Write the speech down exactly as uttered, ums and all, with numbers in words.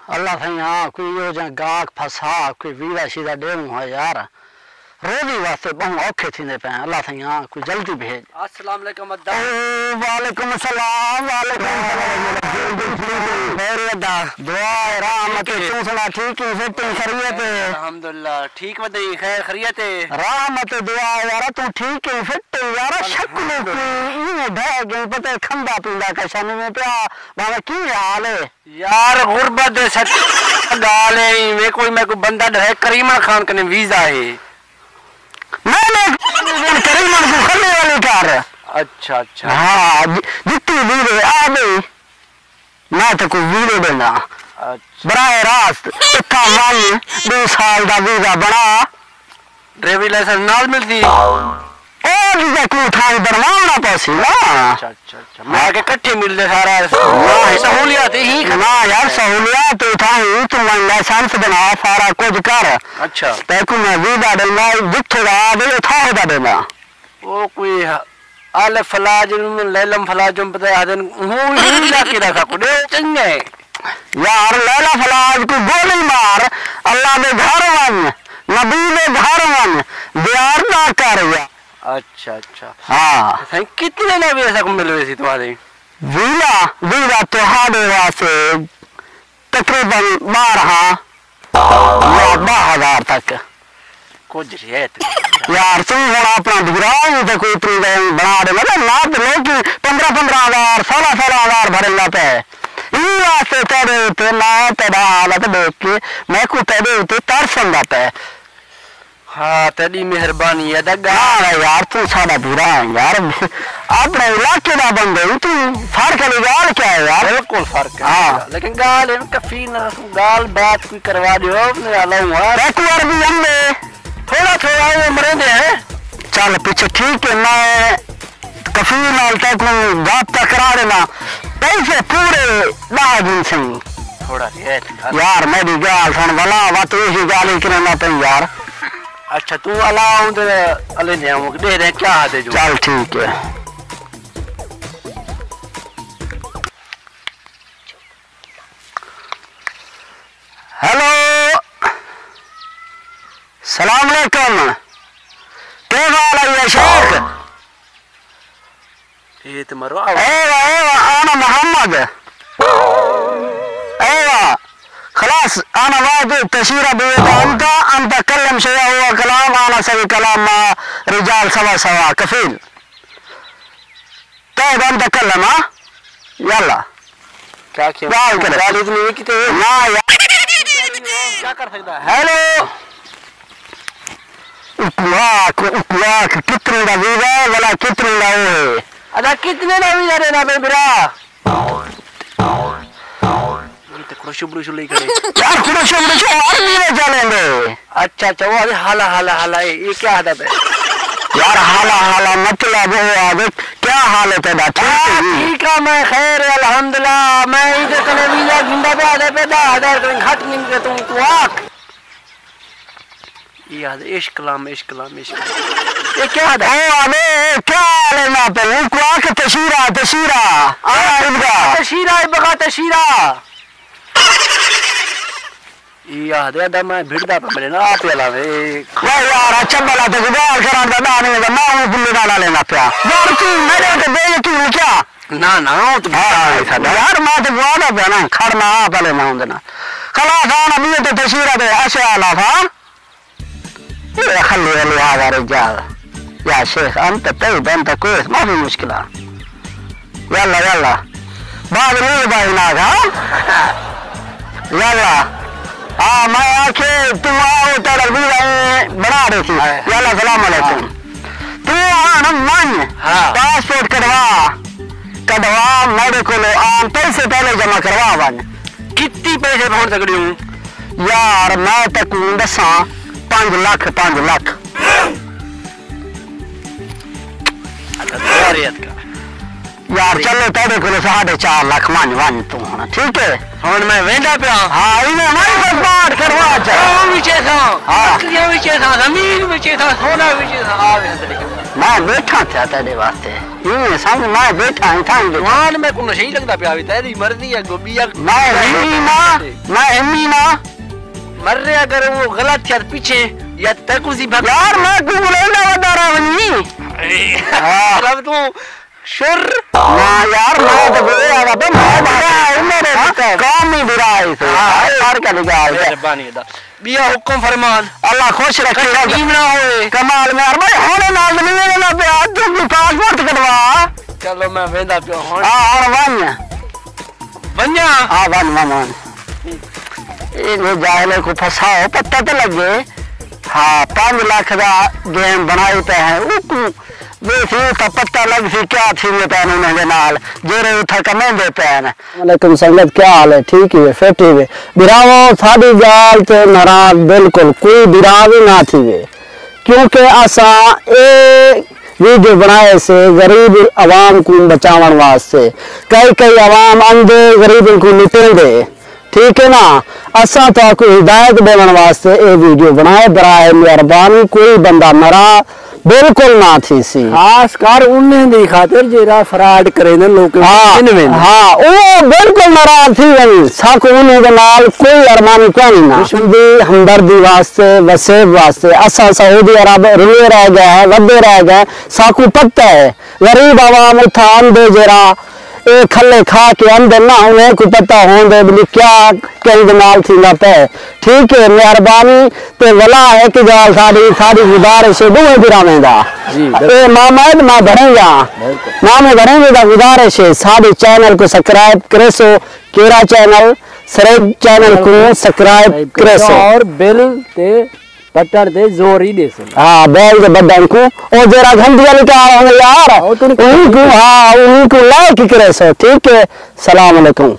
اللہ سئیں، ہاں، کوئی ایہو جہاں گاہک پھسا، کوئی ویزا شیزا ݙیووں ہا یار۔ روزی واسطے ٻہوں اوکھے تھیندے پئے ہیں۔ اللہ سئیں، ہاں، کوئی جلدی بھیڄ۔ السلام علیکم ادب۔ او، وعلیکم السلام، وعلیکم السلام۔ خیریت دا؟ دعا ہے، رحمت ہے، ٹھیک ہے۔ توں سݨا، ٹھیک ہے، فٹ ہے، خیریت ہے؟ الحمدللہ، ٹھیک ودے، خیر خیریت ہے؟ رحمت ہے، دعا ہے یارا، توں ٹھیک ہے، فٹ ہے یارا، شکل الحمدللہ۔ کوئی ایویں ڈھہ ڳئی، پتہ ہے کھندا پیندا کشا نہیں پیا، بابا کی حال ہے؟ یار، غربت دے سچ ڳالھ ہے، ایویں کوئی میکوں بندہ ݙسے، کریمن خان کنے ویزا ہے۔ میں، میں کریمن کوں خلے والی کر۔ اچھا، اچھا۔ ہاں، ج-، جتی ویزے آ ڳئی، میں تیکوں ویزے ݙیندا۔ اچھا۔ براہ راست اتھاں ونڄ، ݙو سال دا ویزا بݨا۔ ڈرائیوری لائسنس نال ملدی؟ او جیجا کوں تھاں بݨواوݨا پوسی نا۔ اچھا، اچھا، اچھا۔ میں کہ کٹھے ملدے سارا۔ نہ۔ سہولیات ہی ختم۔ نہ یار، سہولیات تھاں ہی، توں ونڄ لائسنس بݨا، سارا کجھ کر۔ اچھا۔ تیکوں میں ویزا ݙیندا، جتھوں دا آ ڳئی، اتھاں دا ݙیندا۔ او کوئی الف فلاج، لیلم فلاج، پتہ ہے، آہدن، ہوں، ہوں علاقے دا ساکوں ݙے چنڳا ہے۔ یار، لیلا فلاج کوں گولی مار، اللہ دے گھر ونڄ، نبی دے گھر ونڄ، زیارتاں کر یار۔ اچھا، اچھا۔ ہاں۔ سائیں، کتنے دا ویزا ساکوں مل ویسی تہاݙے؟ ویزا، ویزا تہاݙے واسطے تقریباً ٻارہاں یا ݙاہ ہزار تک۔ کجھ رعایت۔ یار، توں ہݨ اپݨا بھرا ہی تے کوئی اتنی ڳالھ بݨا ݙے، مطلب، نہ تے لوکی پندرہ پندرہ ہزار، سولہ سولہ ہزار بھریندا پئے۔ ایں واسطے تیݙے اتے میں تیݙا حالت ݙیکھ کے میکوں تیݙے اتے ترس آندا پئے۔ ہاں، تیݙی مہربانی ہے، ادا ڳالھ۔ ہاں یار، توں ساݙا بھرا ہے یار، اپݨے علاقے دا بندہ ہے، توں فرق والی ڳالھ کیا ہے یار؟ بالکل فرق ہے۔ ہاں۔ لیکن ڳالھ ہے، کفیل نال ڳالھ بات کوئی کروا ݙیو، میں الاؤں ہاں۔ تیکوں عربی آندے؟ تھوڑا تھوڑا، او مریندے ہیں۔ چل پچھے، ٹھیک ہے، میں کفیل نال تیکوں رابطہ کرا ݙینا، پیسے پورے ݙاہ ڳھن سئیں۔ تھوڑا رعایت کر۔ یار، میݙی ڳالھ سݨ بھلا، وت اوہی ڳالھ ہی کریندا پئیں یار۔ اچھا، توں الا آؤں تے الے لے آؤں، ݙیہدے کیا آہدے جو۔ چل ٹھیک ہے۔ ہیلو، سلام علیکم، کیا حال ہے یا شیخ؟ اے تے مرو آؤ۔ ایوا، ایوا، انا محمد۔ ایوا، خلاص، انا واحد تشیرہ بیت انت، انت کلم شیء ہوا کلام، انا سوی کلام ما رجال سوا سوا، کفیل۔ تو بند کلم، ہاں؟ یلا۔ کیا کیا؟ ڳالھ کرے۔ ڳالھ اتنی نہیں کیتے۔ نہ یار۔ کیا کر سکدا ہے؟ ہیلو۔ اکواک، اکواک، کتنے دا ویزا ہے، ولا کتنے دا وہ ہے؟ ادا کتنے دا ویزا دینا پے برا؟ یہ تے خروشو بروشو لئی کھڑے۔ یار خروشو بروشو عربی میں چلیں دے۔ اچھا، اچھا، وہ آدھے حالا، حالا، حالا، یہ، یہ کیا آدھا پہ؟ یار حالا، حالا، مطلب وہ آدھے، کیا حال ہے تیرا؟ ٹھیک ہے ہاں، جی؟ ٹھیک ہے، میں خیر ہے، الحمدللہ۔ میں ادھر کنے ویزا گھندا پہ آدھے پہ دہ ہزار کنے گھٹ نہیں کہ تم کو آکھ۔ یہ آدھے عشق لام، عشق لام، عشق لام۔ یہ کیا آدھا؟ او آدھے، کیا حال ہے ماں پہ؟ ان کو آکھ تشیرہ، تشیرہ۔ آ، ابدا۔ تشیرہ، ابغا تشیرہ۔ ای آہدے ادا میں بھڑدا پیا، میݙے نال آپ ہی ہلاوے۔ واہ یار، اچھا بھلا تے گزار کرݨ دا ݙاہ نہیں ہوندا، میں اوں پلے نال لینا پیا۔ یار توں میݙے تے بے یقین کیا؟ نہ، نہ، او تے ہاں، یار میں تے گوا دا پیا نا، کھڑ میں آپ لینا ہوندے نا۔ خلاص آن ابھی تے تشیرہ دے اشیاء لا تھا۔ اے خلے علی هذا رجال۔ یا شیخ، انت طیب، انت کویس، ما في مشكلة۔ یلا، یلا۔ بعد نہیں بھائی نا تھا۔ یلا۔ ہاں، میں آکھے، تم آؤ، تیرا ویزا ایں بنا دے سی۔ ہاں۔ یلا، سلام علیکم۔ ہاں۔ تو آن من، ہاں۔ پاسپورٹ کڈھوا، کڈھوا، میرے کو آن پیسے پہلے جمع کروا ون۔ کتی پیسے پہنچ سکدے ہوں؟ یار، میں تیکوں ݙساں، پنج لکھ، پنج لکھ۔ اچھا، ساری اتکا۔ یار، چلو، تیݙے کولوں ساڑھے چار لکھ منج ونڄ توں ہݨ، ٹھیک ہے؟ ہݨ میں ویندا پیا۔ ہاں، ایویں ونڄ بس بات کروا چا۔ آں وچ چیساں، ہاں۔ لکڑیاں وچ چیساں، زمین وچ چیساں، سونا وچ چیساں، آ ویساں تیݙے کول۔ میں ٻیٹھاں تھیا تیݙے واسطے۔ ایں سمجھ، میں ٻیٹھاں اتھاں ہی ٻیٹھاں۔ جوان میکوں نشئی لڳدا پیا وی، تیݙی مرضی ہے، گوبی آ۔ میں ہمی نہ، میں ہمی نہ۔ مر رہے اگر وہ غلط تھیا تے پچھے یا تیکوں سی بھگ۔ یار، میں کوں بلائے نہ ودا رہا ونی۔ ہاں۔ رب توں شر۔ نہ یار، میں تو بلے آ رہا، میں برا ہے، میرے ہاں؟ کام ہی برا ہے اسے۔ ہاں۔ ہر کا نکال کے۔ مہربانی ادا۔ ٻیا حکم فرمان۔ اللہ خوش رکھے۔ کہیں نہ ہوئے۔ کمال میں یار، بھائی، ہن نال نہیں وینا پیا، توں کوئی پاسپورٹ کٹوا۔ چلو، میں ویندا پیا ہن۔ ہاں، ہن ونڄ۔ ونڄاں؟ ہاں، ونڄ، ونڄ، ونڄ۔ اے جو جاہل کو پھساؤ، پتہ تے لڳے۔ ہاں، پنج لکھ دا گیم بݨائی پئے ہیں، اوکوں ویسی تاں پتہ لڳسی کیا تھیندے پئے ہن انہاں دے نال، جیڑھے اتھاں کمیندے پئے ہن۔ السلام علیکم سنگت، کیا حال ہے؟ ٹھیک ہیوے، فٹ ہیوے؟ بھراوو، ساݙی ڳالھ تے ناراض بالکل کوئی بھرا وی نہ تھیوے، کیونکہ اساں اے ویڈیو بݨائے سے غریب عوام کوں بچاوݨ واسطے۔ کئی کئی عوام اندھے غریبیں کوں لٹیندے، ٹھیک ہے نا؟ اساں تہاکوں ہدایت ݙیوݨ واسطے اے ویڈیو بݨائے، براہ مہربانی کوئی بندہ ناراض بالکل نہ تھیسی۔ خاص کر انہیں دی خاطر جیڑھا فراڈ کریندے لوکیں کوں ہاں، گھن ویندے۔ ہاں، او بالکل ناراض تھی ونڄن، ساکوں انہیں دے نال کوئی ارمانی کائنی نا۔ دشمن دی ہمدردی واسطے، وسیب واسطے اساں سعودی عرب رلے رہ ڳئے ہیں، ودے رہ ڳئے، ساکوں پتہ ہے غریب عوام اتھاں آندے جیڑھا اے کھلے کھا کے آندن نا، انہیں کوں پتہ ہوندے بھلی کیا کہیں دے نال تھیندا پئے۔ ٹھیک ہے، مہربانی۔ تے ولا ہک ڳالھ ساݙی، ساݙی گزارش ہے ݙوہیں بھراویں دا۔ جی، بالکل۔ اے ماما ہے تے ماں بھݨیجا۔ بالکل۔ مامے بھݨیجے دا گزارش ہے، ساݙے چینل کوں سبسکرائب کریسو، کیڑھا چینل؟ سرج چینل کوں سبسکرائب کریسو۔ اور بیل تے بٹن تے زور ہی ݙیسو۔ ہاں، بیل تے بٹن کوں، او جیڑھا گھنٹی والی کار ہوندی یار، ہاں، او توں ایں کوں، ہاں، ایں کوں لائک کریسو، ٹھیک ہے؟ سلام علیکم۔